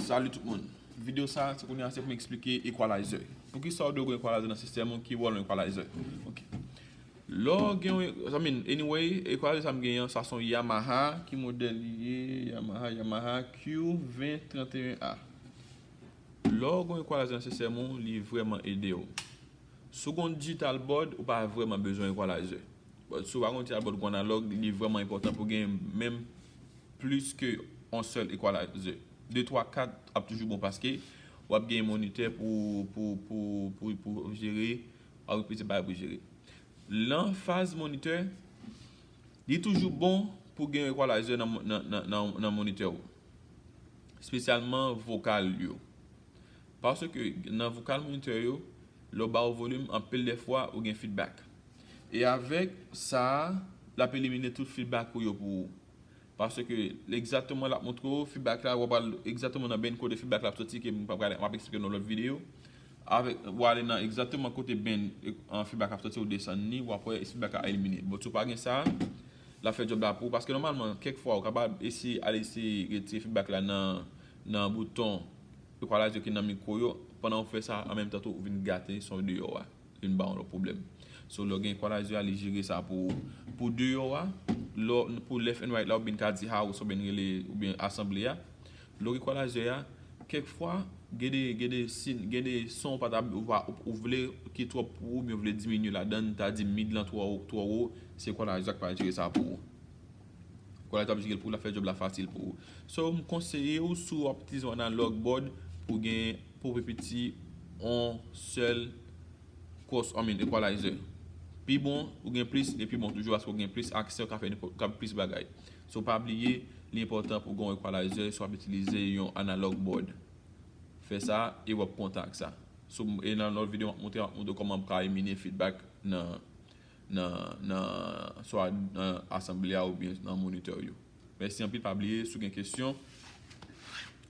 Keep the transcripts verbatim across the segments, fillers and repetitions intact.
Salut tout moun. Videyo sa, se kounye a, se pou m eksplike equalizer. Poukisa w dwe gen equalizer nan sistèm ou, ki wòl yon equalizer? Ok. Lè w gen yon, I mean, anyway, equalizer sa m gen an, sa se yon Yamaha, ki modèl li ye? Yamaha, Yamaha Q ven tranteyen A. Lè w gen yon equalizer nan sistèm ou, li vrèman ede w. Si w gen yon digital board, ou pa vrèman bezwen equalizer. But si w pa gen yon digital board, ou gen analog, li vrèman enpòtan pou gen menm plis ke yon sèl equalizer. De, twa, kat ap toujou bon paske w ap gen monitè pou, pou, pou, pou, pou jere, w ap gen plizyè bagay pou jere. Nan faz monitè, li toujou bon pou gen equalizer nan, nan, nan, nan, nan monitè ou. Espesyalman vokal yo. Paske nan vokal monitè yo, lè w ba yo volim, anpil de fwa, ou gen feedback. E avèk sa a, l ap elimine tout feedback ou yo pou ou. Paske egzakteman l ap montre w feedback la, w ap al egzakteman nan band kote feedback la ap soti, ke m ap, m ap eksplike nan lòt videyo. Avèk, w ale nan egzakteman kote band, e, an, feedback la ap soti, ou desann li, w ap wè feedback la elimine. Bon, si w pa gen sa, l ap fè djòb la pou ou. Paske nòmalman, kèk fwa, ou kapab eseye, al eseye retire feedback la nan, nan bouton equalizer ki nan mikwo yo, pandan w fè sa, an menm tan tou, ou vin gate son deyò a. Vin ba w yon lòt pwoblèm. So, lè w gen equalizer a, li jere sa pou ou. Pou deyò a, lè w, pou left and right la, oubyen n ka di house, oubyen n rele, oubyen asanble a. Lè w gen equalizer a, kèk fwa, gen de, gen de sin, gen de son ou pa ta, ou pa, ou, ou vle ki twòp pou ou, oubyen w vle diminye ladan, n ta di mid lan twò, twò wo, se equalizer a k pral jere sa pou ou. Equalizer ap jere l pou ou, l ap fè djòb la fasil pou ou. So, m konseye w, si w ap itilize yon analog board, pou gen, pou w pipiti yon sèl cross, I mean, equalizer. Pi bon, ou gen plis, li pi bon toujou, paske ou gen plis aksè, ou ka fè nenpòt, ka plis bagay. So, pa bliye, li enpòtan pou w gen yon equalizer, si w ap itilize yon analog board. Fè sa, e w ap kontan ak sa. So, e nan lòt videyo, m ap montre, m ap montre w kòman pou ka elimine feedback nan, nan, nan, swa nan asanble a oubyen nan monitè yo. Mèsi anpil, pa bliye, si w gen kesyon,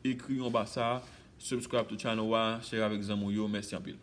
ekri yo anba sa, subscribe to channel a, share avèk zanmi w yo, mèsi anpil.